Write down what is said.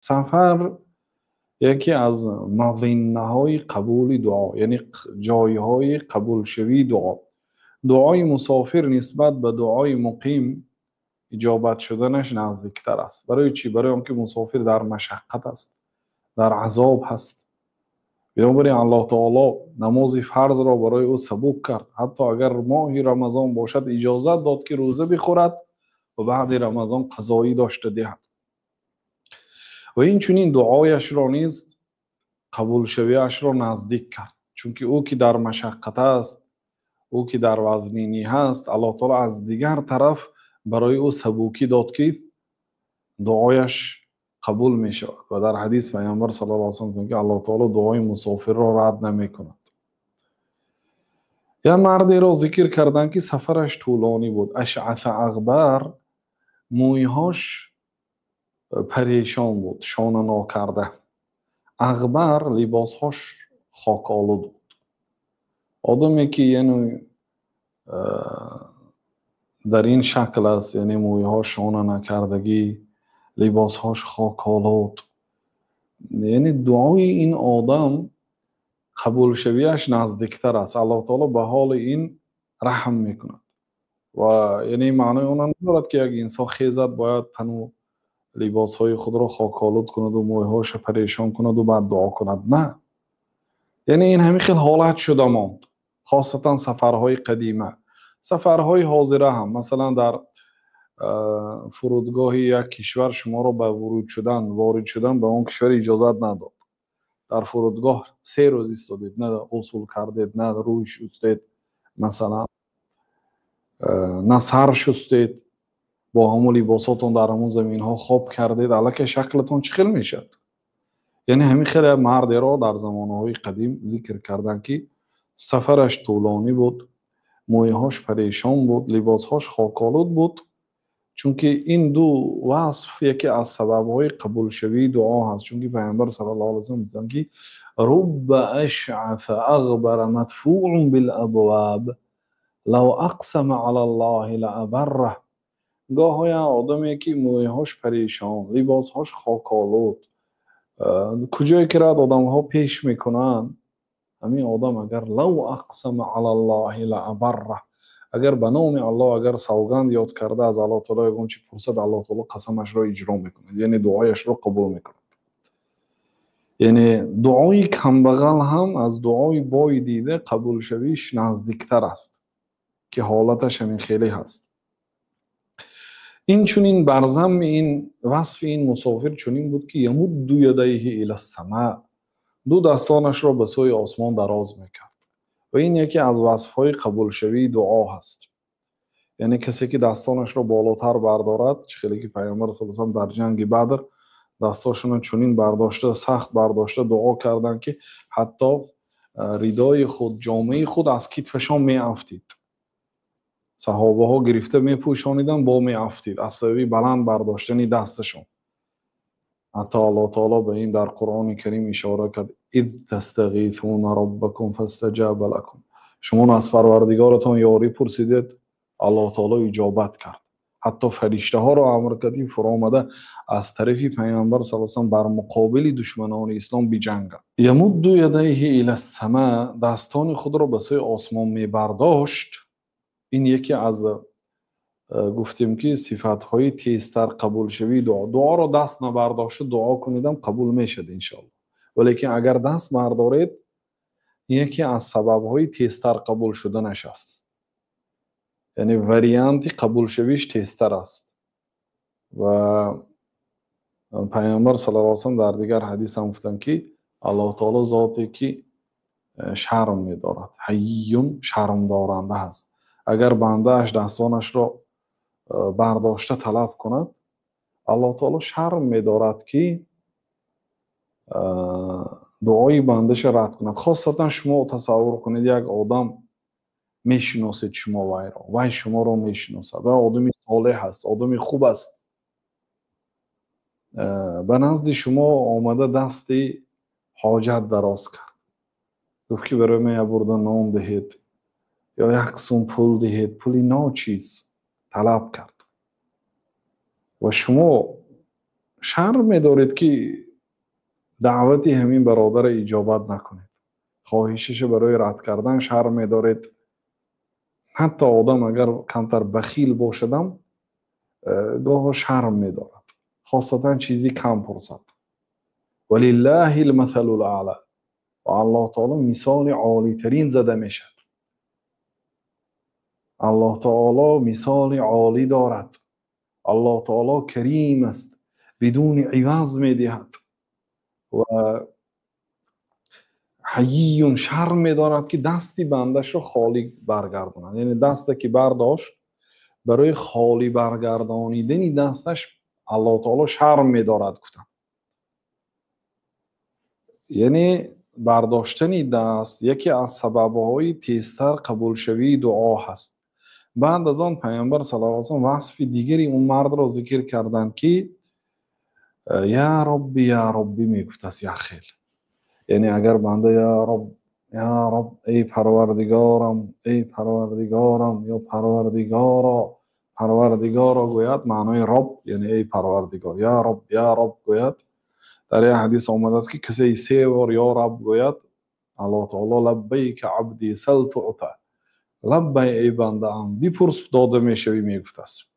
Сафар яке аз мазиннаҳои қабули дуо, яъне ҷойҳои қабулшавии дуо. Дуои мусофир нисбат ба дуои муқим иҷобат шуданаш наздиктар аст. Барои чӣ? Барои он ки мусофир дар машаққат аст, дар азоб ҳаст. Бинобар ин Аллоҳ таоло намози фарзро барои ӯ сабук кард. Ҳатто агар моҳи Рамазон бошад, иҷозат дод, ки рӯза бихӯрад ва баъди Рамазон қазоӣ дошта диҳад. Ва инчунин дуояшро низ қабулшавиашро наздик кард. Чунки ӯ ки дар машаққат аст, ӯ ки дар вазнинӣ ҳаст, Аллоҳ таоло аз дигар тараф барои ӯ сабукӣ дод, ки дуояш қабул мешавад. Ва дар ҳадис Пайғамбар саллаллоҳу алайҳи васаллам гуфтанд, ки Аллоҳ таоло дуои мусофирро рад намекунад. Як мардеро зикр карданд, ки сафараш тӯлонӣ буд. Ашъаса Ағбар, мӯйҳош парешон буд, шона нокарда. Ағбар, либосҳош хоколуд буд. Одаме ки яъне дар ин шакл аст, яъне мӯйҳош шона накардагӣ, либосҳош хоколуд, яъне дуои ин одам қабулшавиаш наздиктар аст. Аллоҳ таоло ба ҳоли ин раҳм мекунад. Ва яъне маънои он надорад, ки як инсон хезад, бояд тану либосҳои худро хоколуд кунад ва мӯйҳояшро парешон кунад ва баъд дуо кунад. На, яъне ин ҳамин хел ҳолат шуда монд, хосатан сафарҳои қадима, сафарҳои ҳозира ҳам. Масалан, дар фурудгоҳи як кишвар шуморо ба вуруд шудан, ворид шудан ба он кишвар иҷозат надод. Дар фурудгоҳ 3 рӯз истодед, на ғусл кардед, на рӯй шустед, масалан, на сар шустед, бо ҳамон либосотон дар ҳамон заминҳо хоб кардед, аллакай шаклатон чӣ хел мешавад? Яъне ҳамин хеле мардеро дар замонҳои қадим зикр карданд, ки сафараш тӯлонӣ буд, мӯйҳош парешон буд, либосҳош хоколуд буд. Чунки ин ду васф яке аз сабабҳои қабулшавии дуо ҳаст. Чунки Пайғамбар саллаллоҳу алайҳи васаллам гуфтанд, ки рубба ашъаса ағбара мадфуун билабваб лав ақсама алаллоҳи лаабарраҳ. Гоҳоя одаме ки мӯйҳош парешон, либосҳош хоколуд, куҷое ки рад одамҳо пеш мекунанд, ҳамин одам агар лав ақсама алаллоҳи лаабарраҳ, агар ба номи Аллоҳ агар савганд ёд карда аз Аллоҳ таоло ягон чи пурсад, Аллоҳ таоло қасамашро иҷро мекунад, яъне дуояшро қабул мекунад. Яъне дуои камбағал ҳам аз дуои бой дида қабулшавиш наздиктар аст, ки ҳолаташ ҳамин хеле ҳаст. Инчунин бар замми ин васфи ин мусофир чунин буд, ки ямудду ядайҳи ила ссама, ду дастонашро ба сӯи осмон дароз мекард. Ва ин яке аз васфҳои қабулшавии дуо ҳаст. Яъне касе ки дастонашро болотар бардорад, чӣ хеле ки Пайғамбар саллаллоҳу алайҳи васаллам дар ҷанги Бадр дастошонро чунин бардошта, сахт бардошта дуо карданд, ки ҳатто ридои худ, ҷомаи худ аз китфашон меафтид. Саҳобаҳо гирифта мепӯшониданд, бо меафтид аз сабаби баланд бардоштани дасташон. Ҳатто Аллоҳ таоло ба ин дар Қуръони Карим ишора кард: ид тастағисуна роббакум фастаҷаба лакум. Шумо аз Парвардигоратон ёрӣ пурсидед, Аллоҳ таоло иҷобат кард. Ҳатто фариштаҳоро амр кард, ки фуромада аз тарафи Пайғамбар саллаллоҳу алайҳи васаллам бар муқобили душманони ислом биҷанганд. Ямудду ядайҳи ила ссама, дастони худро ба сӯи осмон мебардошт. Ин яке аз гуфтем, ки сифатҳои тезтар қабулшавии дуо. Дуоро даст набардошта дуо кунедам, қабул мешавад иншоаллоҳ. Валекин агар даст бардоред, яке аз сабабҳои тезтар қабул шуданаш аст. Яъне варианти қабулшавиш тезтар аст. Ва Пайғамбар саллаллоҳу алайҳи васаллам дар дигар ҳадис ҳам гуфтанд, ки Аллоҳ таоло зоте ки шарм медорад, ҳайюн, шармдоранда ҳаст. Агар бандааш дастонашро бардошта талаб кунад, Аллоҳ таоло шарм медорад, ки дуои бандаша рад кунад. Хосатан шумо тасаввур кунед, як одам мешиносед шумо вайро, вай шуморо мешиносад, вай одами солеҳ аст, одами хуб аст, ба назди шумо омада дасти ҳоҷат дароз кард, гуфт, ки барои ман як бурда нон диҳед ё як сум пул диҳед, пули ночиз талаб кард. Ва шумо Шарм медоред, ки даъвати ҳамин бародара иҷобат накунед, хоҳишаша барои рад кардан шарм медоред. Ҳатто одам агар камтар бахил бошадам, гоҳо шарм медорад, хосатан чизи кам пурсад. ولله المثل الأعلى. Ва Аллоҳ таоло мисоли олитарин зада мешавад. Аллоҳ таоло мисоли олӣ дорад. Аллоҳ таоло карим аст, бидуни иваз медиҳад ва ҳайиюн, шарм медорад, ки дасти бандашро холӣ баргардонад. Яъне дасте ки бардошт, барои холӣ баргардонидани дасташ Аллоҳ таоло шарм медорад, гуфтам. Яъне бардоштани даст яке аз сабабҳои тезтар қабулшавии дуо ҳаст. Баъд аз он Пайғамбар саллаллоҳу алайҳи васаллам васфи дигари он мардро зикр карданд, ки «Я Робби, я Робби» мегуфтааст як хел. Яъне агар банда «Я Роб, я Роб», эй Парвардигорам, эй Парвардигорам ё Парвардигоро, Парвардигоро гӯяд, маънои Роб яъне эй Парвардигор, «Я Роб, я Роб» гӯяд. Дар як ҳадис омадааст, ки касе се бор «Ё Раб» гӯяд, Аллоҳ таоло «Лаббайка абди, сал туъта», лаббай, эй бандаам, бипурс, дода мешавӣ, мегуфтааст.